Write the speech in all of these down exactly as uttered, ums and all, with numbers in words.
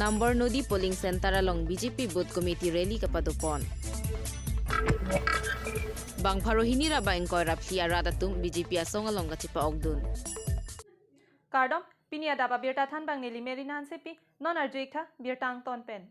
Nambor Nodi polling center along B J P booth committee rally kapadopon. Bang pharo hini ra bang ingkoi ra phli arat atum B J P asong along kachepa-okdun. Kardom, pini adap abirta thanbang neli Merina Hansepi, non arju-ik tha birta angton pen.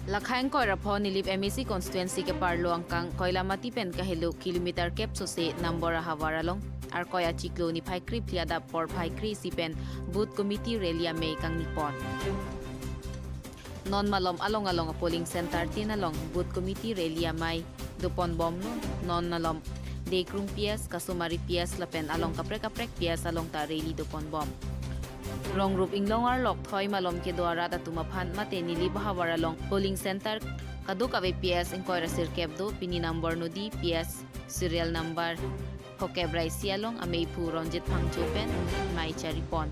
Lakha ingkoi ra pho Nilip M A C constituency keparlo angkang Koilamati pen kahelo kilometer kep sose Nambor ahavar along Arkoi achiklo niphai krephli adap porphai kre-isi pen booth committee rally amei kangnipon. Non malom along along polling center tin along booth committee rally amei doponbomlo. Non malom Dekrung P S, Kasumari P S lapen along kaprek kaprek P S along ta rally doponbom. Rong rup inglong arlok thoi malom kedo arat atum aphan mate Nilip ahavar along polling center kadokave P S ingkoi ra sirkep do, pini Nambor Nodi P S serial number phokep ra isi along ameiphu Ronjit Phangcho pen mei charipon.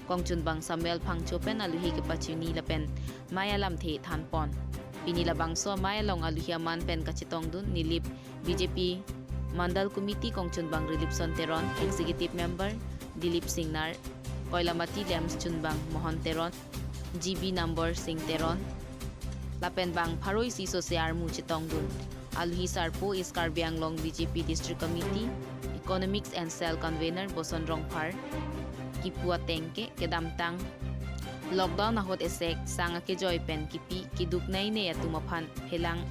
Kongchunbang Samuel Phangcho pen aluhi kepachini lapen mei alamthe thanpon. Pini labangso amei along aluhi aman pen kachetongdun Nilip B J P Mandal Committee kongchunbang Rilipson Teron, Executive Member Dilip Singnar, Koilamati Lamps chunbang Mohon Teron, G B Nambor Sing Teron, lapen bang pharo isi sose armu chetongdun. Aluhi sarpo East Karbi Anglong B J P District Committee, Economics and Cell Convener Boson Rongphar, kipu ateng ke kedamtang lockdown ahut esek sang akejoi pen kipi kiduk nei nei atum aphan phelang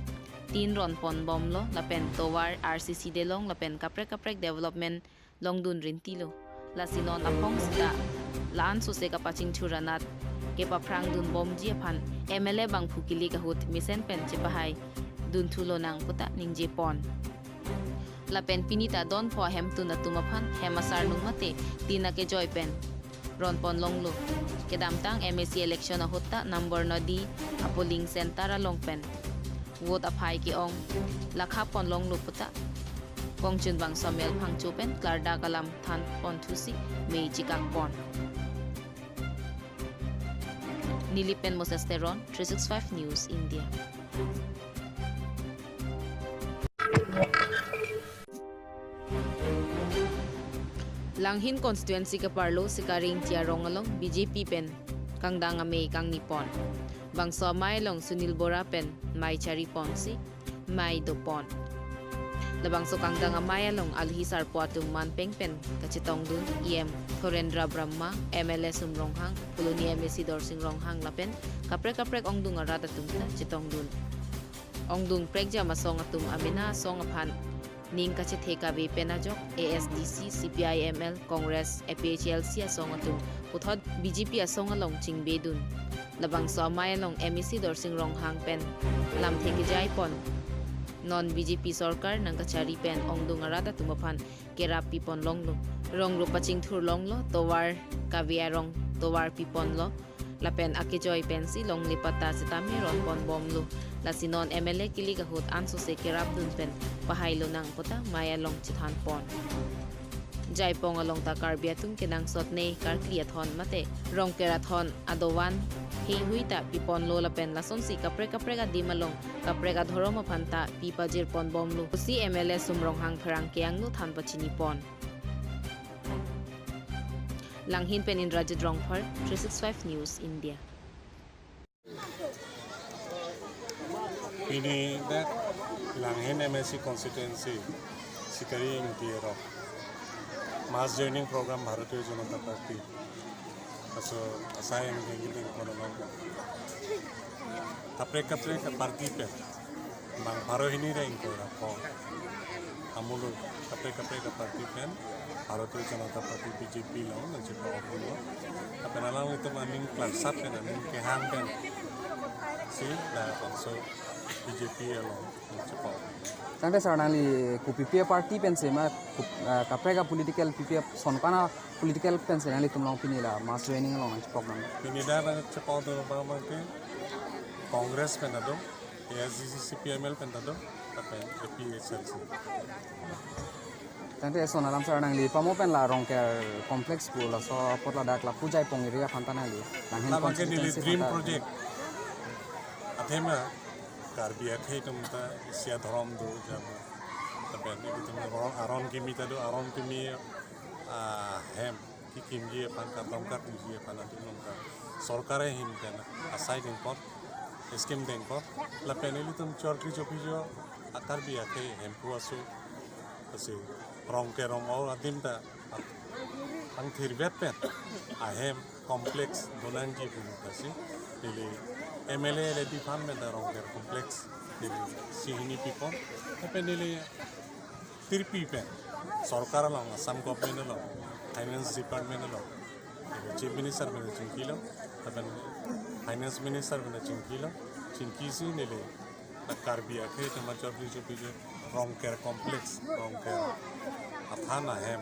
tin ronponbomlo lapen tovar R C C delong lapen kaprek kaprek development longdun rintilo. Lasi non aphong sita la-an sose kapachingthur anat kepaphrangdunbomji aphan M L A bangphu kilik ahut mesen pen chepahai dunthu lonang puta ningjepon. Lapen pini ta don pho ahemtun atum aphan hem asarnung mate tin akejoi pen ronponlonglo. Kedamtang M A C election ahut ta Nambor Nodi apolling center along pen vote aphai ke-ong lakhaponlonglo puta kongchunbang Samuel Phangcho pen klardak alam thanponthusi mei chikakpon. Nilip pen Moses Teron, three six five News India. Langhin constituency keparlo Sikari Ingti arong along B J P pen kangdang amei kangnipon. Bangso amei along Sunil Bora pen mei chariponsi mei dopon. Labangso kangdang amei along aluhi sarpo atum manpeng pen kachetongdun E M Thorendra Brahma, M L A Sum Ronghang, Phuloni M A C Dorsing Ronghang lapen kaprek kaprek ongdung arat atum ta chetongdun. Ongdung prekjam asong atum amena asong aphan ning kachethe kave pen ajok A S D C, C P I M L, Congress, A P H L C asong atum puthot B J P asong along chingbedun. Labangso amei along M A C Dorsing Ronghang pen lamthe kejaipon. Non B J P sorkar nangkachari pen ongdung arat atum aphan kerap piponlonglo. Rong rup pachingthurlonglo, tovar kave arong tovar piponlo. Lapen akejoi pensi longle patta sitame ronponbomlo. Lasi non M L A kilik ahut ansose kerapdun pen pahai lonang puta mei along chethanpon. Jaipong along ta Karbi atum kenangsot ne karkli athon mate Rongker athon adovan heihui ta piponlo lapen lasonsi kaprek kaprek adim along kaprek adhorom aphan ta pipajirponbomlo pusi M L A Sum Ronghang pherangke angno than pachinipon. Langhin pen Indrajit Rongphar, three six five News India. Pini dak Langhin M A C constituency Sikari Ingti arong mass joining program Bharatiya Janata Party aso asai yang gini kono kaprek kaprek party pen bang pharo hini ra ingkoi ra pho amulu kaprek kaprek party pen Bharatiya Janata Party B J P along nangchepa-okdunlo. Lapen alanglitum aning klangsap pen aning kehang pensi labangso B J P along nangchepa-ok. Tangte sir nangli kopi-pi party pensi ma kup-, ah, kaprek a-political P P F son kana political pensi nanglitum along pini la mass joining along nangchepok nang? Pini dak nangchepok do bang bang ke Congress pen ado, A S D C C P I M L pen ado, lapen A P H L C. Tangte eson alam sir nangli pamo pen la Rongker complex pu laso apot ladak lapu Jaipong area aphan ta nangli Langhin Labang ke neli constituency dream aphan ta project. Athema Karbi akhei atum ta isi adhorom do jamu. Lapen itum aron, aron kimi ta do, aron kimi, ah, hem. Kimji aphan, kardom kardiji aphan atum along ta sorkar ahin pen asai dengpon, scheme dengpon. Lapen ilitum chorkri chopijo a-Karbi akhei hemphu aso, lasi rong kerong aur adim ta angthirvet pen ahem complex donangji pu ta si, neli M L A L A D fund pen ta rongker complex neli si hini pipon. Lapen neli tirpi pen sorkar along, Assam government along, finance department along, Chief Minister pen chingkilo, lapen finance minister pen chingkilo, chingkisi neli Karbi akhei atum achorkri chopijo rongker complex, rongker aphan ahem,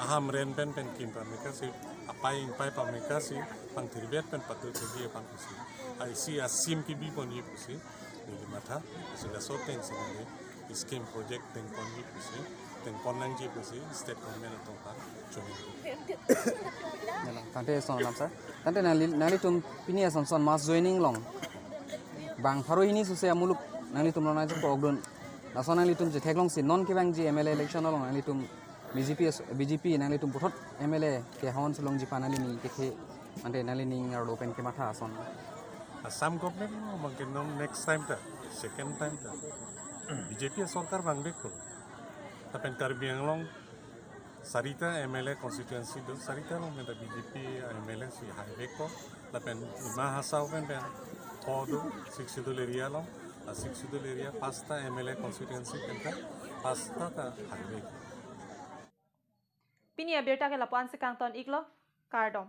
aham ren pen pen kim pameka si, apai ingpai pameka si, angthirvet pen patu choji aphan pusi, isi a-scheme kebi ponji pusi neli matha, si laso ateng si neli scheme project dengponji pusi, dengpon nangji pusi state government atum aphan choningri. Yalah, tangte son alam sir. Tangte nangli, nanglitum pini ason son mass joining along bang pharo hini suse amuluk nanglitum along nangchok okdun. Lason nanglitum chetheklongsi non kevangji M L A election along nanglitum B J P as-, B J P nanglitum puthot M L A kehon sulongji aphan nangli ning kethe, ante nangli ning arlo pen kematha ason. Assam government along bang ke non next time ta, second time ta B J P sorkar vangvekpo. Lapen Karbi Anglong sarita M L A constituency do, sarita along pen ta B J P M L A si haivekpo. Lapen Dima Hasao pen pen pho do, Sixth Schedule area along, a Sixth Schedule area pasta M L A constituency pen ta pasta ta haivek. Pini abirta ke lapu-an si kangton iklo, kardom.